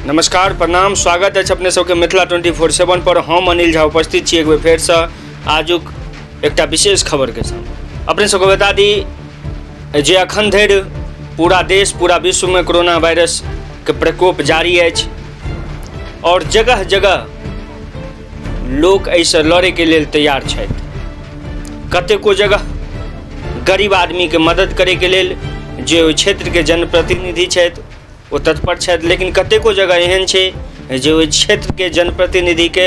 नमस्कार, प्रणाम, स्वागत अछि अपने सबके मिथिला 24/7 पर। हम अनिल झा उपस्थित छी एक बेर फेरसँ आजुक एकटा विशेष खबरके संग। अपने सबके बता दी जे अखन धरि पूरा देश पूरा विश्वमे कोरोना वायरसके प्रकोप जारी अछि आओर जगह जगह लोक एहिसँ लड़ैके लेल तैयार छथि। कतेको जगह गरीब आदमीके मदद करैके लेल जे ओहि क्षेत्रके जनप्रतिनिधि छथि ओ तत्पर छथि, लेकिन कतेको जगह एहन छै जे ओहि क्षेत्रके जनप्रतिनिधिके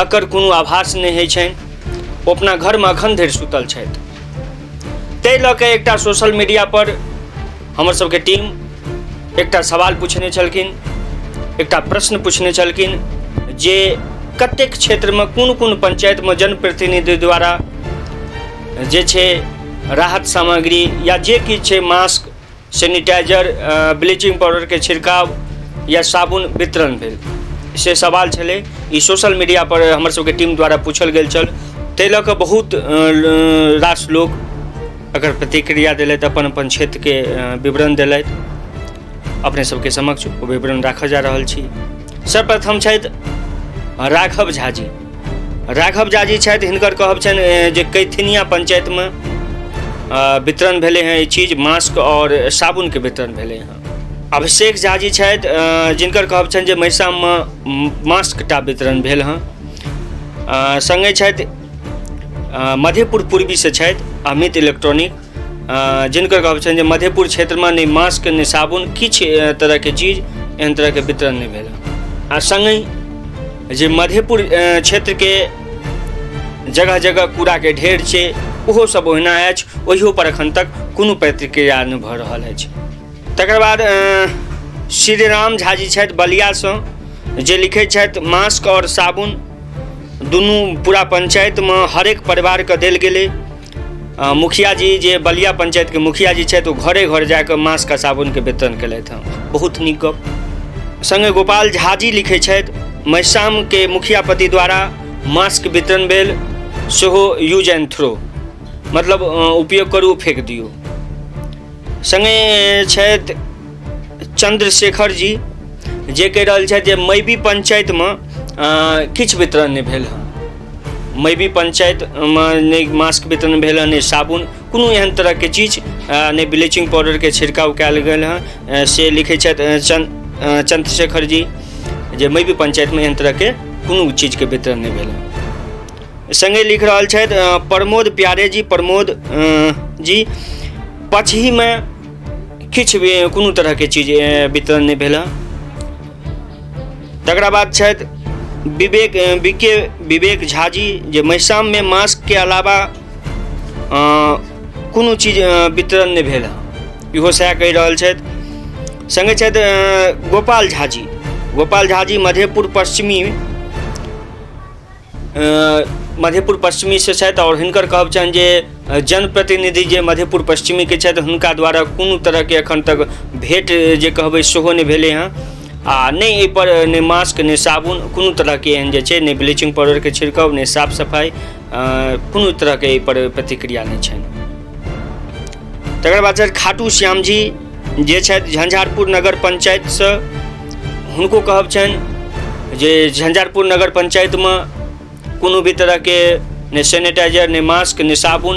एकर कोनो आभास नहि होइ छनि, ओ अपना घरमे एखन धरि सुतल छथि। ताहि लऽ कऽ एकटा सोशल मीडियापर हमर सबके टीम एकटा सवाल पूछने छलखिन, एकटा प्रश्न पूछने छलखिन जे कतेक क्षेत्रमे कोन कोन पंचायतमे जनप्रतिनिधि द्वारा जे छै राहत सामग्री या जे किछु छै मास्क, सैनिटाइजर, ब्लीचिंग पाउडरके छिड़काव या साबुन वितरण भेल, से सवाल छलै। ई सोशल मीडिया पर हमर सबके टीम द्वारा पूछल गेल छल। ताहि लऽ कऽ बहुत रास लोक एकर प्रतिक्रिया देलथि, अपन अपन क्षेत्रके विवरण देलथि। अपने सबके समक्ष ओ विवरण राखऽ जा रहल छी। सर्वप्रथम छथि राघव झा जी। राघव झा जी छथि, हिनकर कहब छनि जे कैथिनिया पंचायतमे वितरण भेलै हँ ई चीज, मास्क आओर साबुनके वितरण भेलै हँ। अभिषेक झा जी छथि, जिनकर कहब छनि जे महिषाममे मास्क टा वितरण भेल हँ। सङ्गे छथि मधेपुर पूर्वीसँ छथि अमित इलेक्ट्रॉनिक, जिनकर कहब छनि जे मधेपुर क्षेत्रमे नहि मास्क नहि साबुन किछु तरहके चीज एहन तरहके वितरण नहि भेल हँ। आ सङ्गहि जे मधेपुर क्षेत्रके जगह जगह कूड़ाके ढेर छै ओहो सब ओहिना अछि, ओहियो पर एखन तक कोनो प्रतिक्रिया नहि भऽ रहल अछि। तकर बाद श्री राम झा जी छथि बलियासँ, जे लिखै छथि मास्क आओर साबुन दुनू पूरा पंचायतमे हरेक परिवारके देल गेलै। मुखिया जी जे बलिया पंचायतके मुखिया जी छथि ओ घरे घर जाकऽ मास्क आ साबुनके वितरण केलथि हँ, बहुत नीक गप। सङ्गे गोपाल झा जी लिखै छथि महिषामके मुखिया पति द्वारा मास्क वितरण भेल, सेहो यूज एंड थ्रो, मतलब उपयोग करू फेक दियौ। सङ्गे छथि चंद्रशेखर जी, जे कहि रहल छथि जे मैबी पंचायतमे किछु वितरण नहि भेल हँ। मैबी पंचायतमे नहि मास्क वितरण भेल हँ, नहि साबुन, कोनो एहन तरहके चीज, नहि ब्लीचिंग पाउडरके छिड़काव कयल गेल हँ, से लिखै छथि चंद्रशेखर जी जे मैबी पंचायतमे एहन तरहके कोनो चीजके वितरण नहि भेल हँ। सङ्गे लिख रहल छथि प्रमोद प्यारे जी, प्रमोद जी पचहीमे किछु भी कोनो तरहके चीज वितरण नहि भेल हँ। तकरा बाद छथि विवेक विके विवेक झा जी, जे महिषाममे मास्कके अलावा कोनो चीज वितरण नहि भेल हँ, इहो सएह कहि रहल छथि। सङ्गे छथि गोपाल झा जी, गोपाल झा जी मधेपुर पश्चिमी मधेपुर पश्चिमीसँ छथि आओर हिनकर कहब छनि जे जनप्रतिनिधि जे मधेपुर पश्चिमीके छथि हुनका द्वारा कोनो तरहके एखन तक भेँट जे कहबै सेहो नहि भेलै हँ, आ नहि एहिपर नहि मास्क नहि साबुन कोनो तरहके एहन जे छै, नहि ब्लीचिंग पाउडरके छिड़काव, नहि साफ सफाइ, कोनो तरहके एहिपर प्रतिक्रिया नहि छनि। तकर बाद छथि खाटू श्याम जी, जे छथि झंझारपुर नगर पंचायतसँ, हुनको कहब छनि जे झंझारपुर नगर पंचायतमे कोनो भी तरहके नहि सैनिटाइजर, नहि मास्क, नहि साबुन,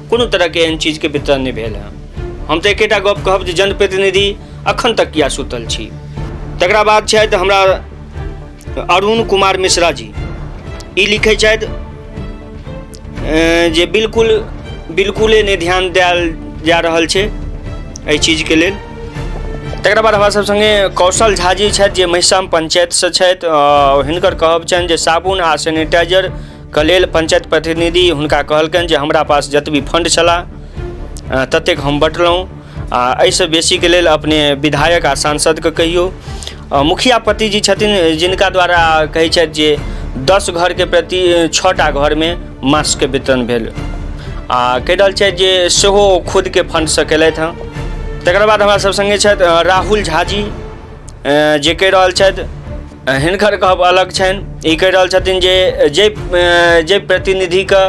कोनो तरहके एहन चीजके वितरण नहि भेल हँ। हम तऽ एकेटा गप कहब जे जनप्रतिनिधि अखन तक किया सुतल छी। तकरा बाद छथि हमरा अरुण कुमार मिश्रा जी, ई लिखै छथि जे बिल्कुले नहि ध्यान देल जा रहल छै एहि चीजके लेल। तकरा बाद हमरा सब सङ्गे कौशल झा जी छथि, जे महिषाम पंचायतसँ छथि। हिनकर कहब छनि जे साबुन आ सैनिटाइजरके लेल पंचायत प्रतिनिधि हुनका कहलकनि जे हमरा पास जतबी फंड छलाह ततेक हम बँटलहुँ, आ एहिसँ बेसीके लेल अपने विधायक आ सांसदके कहियौ। मुखिया पति जी छथिन, जिनका द्वारा कहै छथि जे 10 घरके प्रति 6टा घरमे मास्कके वितरण भेल, आ कहि रहल छथि जे सेहो खुदके फंडसँ केलथि हँ। तकर बाद हमरा सब सङ्गे छथि राहुल झा जी, जे कहि रहल छथि, हिनकर कहब अलग छनि, ई कहि रहल छथिन जे जे प्रतिनिधिके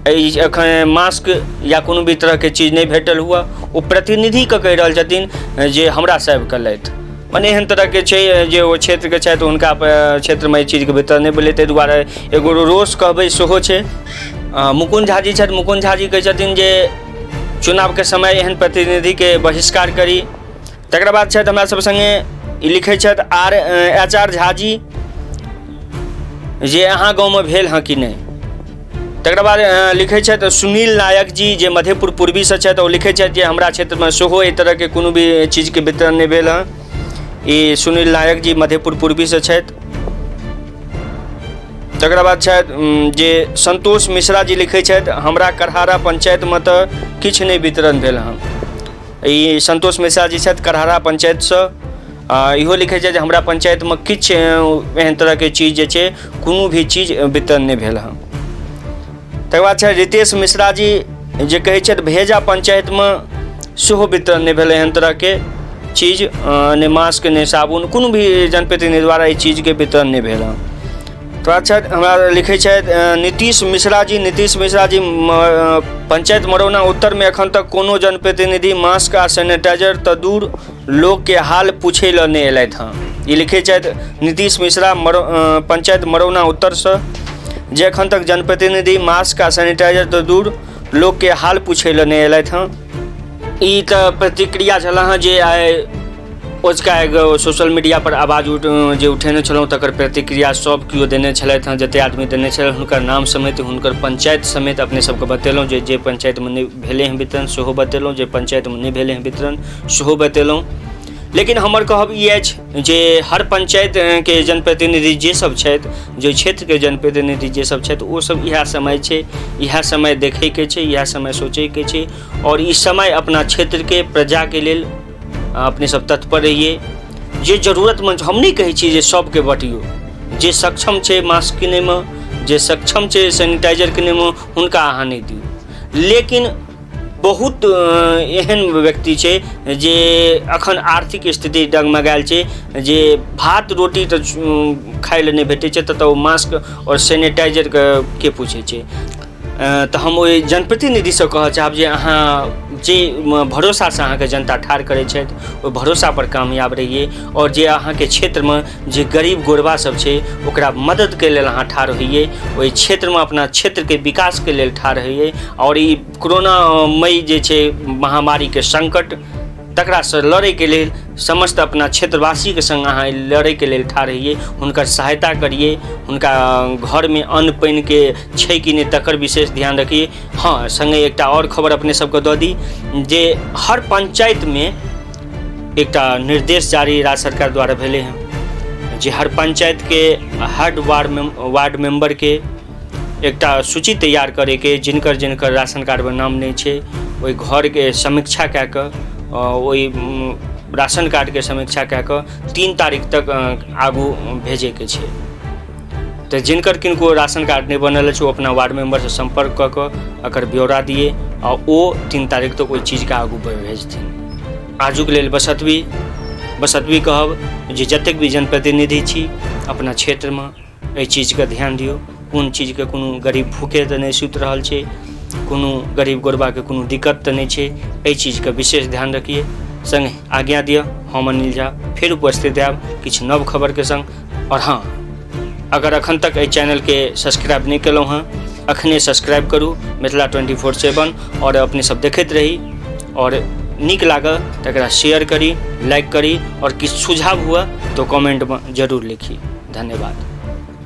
एहि एखन मास्क या कोनो भी तरहके चीज नहि भेटल हुए ओ प्रतिनिधिके कहि रहल छथिन जे हमरा से आबि कऽ लथि। मने एहन तरहके छै जे ओ क्षेत्रके छथि, हुनका क्षेत्रमे एहि चीजके वितरण नहि भेलै, ताहि दुआरे एगो रोष कहबै सेहो छै। मुकुन्द झा जी छथि, मुकुन्द झा जी कहै छथिन जे चुनावके समय एहन प्रतिनिधिके बहिष्कार करी। तकर बाद छथि हमरा सब सङ्गे ई लिखै छथि R H R Jha ji जे अहाँ गाँवमे भेल हँ कि नहि। तकर बाद लिखै छथि सुनील नायक जी जे मधेपुर पूर्वीसँ छथि, ओ लिखै छथि जे हमरा क्षेत्रमे सेहो एहि तरहके कोनो भी चीजके वितरण नहि भेल हँ। ई सुनील नायक जी मधेपुर पूर्वीसँ छथि। तकर बाद छथि जे संतोष मिश्रा जी लिखै छथि हमरा करहारा पंचायतमे तऽ किछु नहि वितरण भेल हँ। ई संतोष मिश्रा जी छथि करहारा पंचायतसँ। इहो लिखै छथि जे हमरा पंचायतमे किछु एहन तरहके चीज जे छै कोनो भी चीज वितरण नहि भेल हँ। तकर बाद छै रितेश मिश्रा जी जे कहै छथि भेजा पंचायतमे सेहो वितरण नहि भेलै एहन तरहके चीज, नहि मास्क नहि साबुन, कोनो भी जनप्रतिनिधि द्वारा एहि चीजके वितरण नहि भेल हँ। तकर बाद छथि हमरा लिखै छथि नीतीश मिश्रा जी। नीतीश मिश्रा जी पंचायत मरौना उत्तरमे एखन तक कोनो जनप्रतिनिधि मास्क आ सैनिटाइजर तऽ दूर लोकके हाल पूछै लए नहि एलथि हँ। ई लिखै छथि नीतीश मिश्रा पंचायत मरौना उत्तरसँ जे एखन तक जनप्रतिनिधि मास्क आ सैनिटाइजर तऽ दूर लोकके हाल पूछै लए नहि एलथि हँ। ई तऽ प्रतिक्रिया छल हँ जे आइ ओझका एगो सोशल मीडिया पर आवाज जे उठेने छलहुँ तकर प्रतिक्रिया सब केओ देने छलथि हँ। जतेक आदमी देने छलथि हुनकर नाम समेत हुनकर पंचायत समेत अपने सबके बतेलहुँ जे जे पंचायतमे नहि भेलै हँ वितरण सेहो बतेलहुँ, जे पंचायतमे नहि भेलै हँ वितरण सेहो बतेलहुँ। लेकिन हमर कहब ई अछि जे हर पंचायतके जनप्रतिनिधि जे सब छथि, जे क्षेत्रके जनप्रतिनिधि जे सब छथि, ओ सब इएह समय छै, इएह समय देखैके छै, इएह समय सोचैके छै आओर ई समय अपना क्षेत्रके प्रजाके लेल अपने सब तत्पर रहियै। जे जरूरतमन्द, हम नहि कहै छी जे सबके बँटियौ, जे सक्षम छै मास्क किनैमे, जे सक्षम छै सैनिटाइजर किनैमे, हुनका अहाँ नहि दियौ। लेकिन बहुत एहन व्यक्ति छै जे अखन आर्थिक स्थिति डगमगायल छै, जे भात रोटी तऽ खाइ लए नहि भेटै छै, ततऽ ओ मास्क आओर सैनिटाइजरके के पूछै छै। तऽ हम ओहि जनप्रतिनिधिसँ कहऽ चाहब जे अहाँ जे भरोसासँ अहाँके जनता ठाढ़ करै छथि ओहि भरोसापर कामयाब रहियै आओर जे अहाँके क्षेत्रमे जे गरीब गुरबा सब छै ओकरा मददके लेल अहाँ ठाढ़ होइए, ओहि क्षेत्रमे अपना क्षेत्रके विकासके लेल ठाढ़ होइए आओर ई कोरोनामयी जे छै महामारीके सङ्कट तकरासँ लड़ैके लेल समस्त अपना क्षेत्रवासीके सङ्ग अहाँ लड़ैके लेल ठाढ़ होइए, हुनकर सहायता करिए, हुनका घरमे अन्न पानिके छै कि नहि तकर विशेष ध्यान रखिए। हँ, सङ्गे एकटा आओर खबर अपने सबके दऽ दी जे हर पञ्चायतमे एकटा निर्देश जारी राज्य सरकार द्वारा भेलै हँ जे हर पञ्चायतके हर वार्ड मेम्बरके एकटा सूची तैयार करैके, जिनकर जिनकर राशन कार्डमे नाम नहि छै ओहि घरके समीक्षा कए कऽ ओहि राशन कार्डके समीक्षा कए कऽ 3 तारीख तक आगू भेजैके छै। तऽ जिनकर किनको राशन कार्ड नहि बनल अछि ओ अपना वार्ड मेम्बरसँ सम्पर्क कऽ कऽ एकर ब्यौरा दिए आ ओ 3 तारीख तक ओहि चीजके आगू भेजथिन। आजुक लेल बस एतबी कहब जे जतेक भी जनप्रतिनिधि छी अपना क्षेत्रमे एहि चीजके ध्यान दियौ, कोन चीजके कोनो गरीब भूखे तऽ नहि सुति रहल छै, कोनो गरीब गुरबाके कोनो दिक्कत तऽ नहि छै, एहि चीजके विशेष ध्यान रखियै। सङ्गे आज्ञा दिअ, हम अनिल झा फेर उपस्थित आयब किछु नव खबरके सङ्ग। आओर हँ, अगर अखन तक एहि चैनलके सब्सक्राइब नहि केलहुँ हँ, अखने सब्सक्राइब करू मिथिला 24/7 आओर अपने सब देखैत रही आओर नीक लागल तकरा शेयर करी, लाइक करी आओर किछु सुझाव हुए तो कमेंटमे जरूर लिखी। धन्यवाद।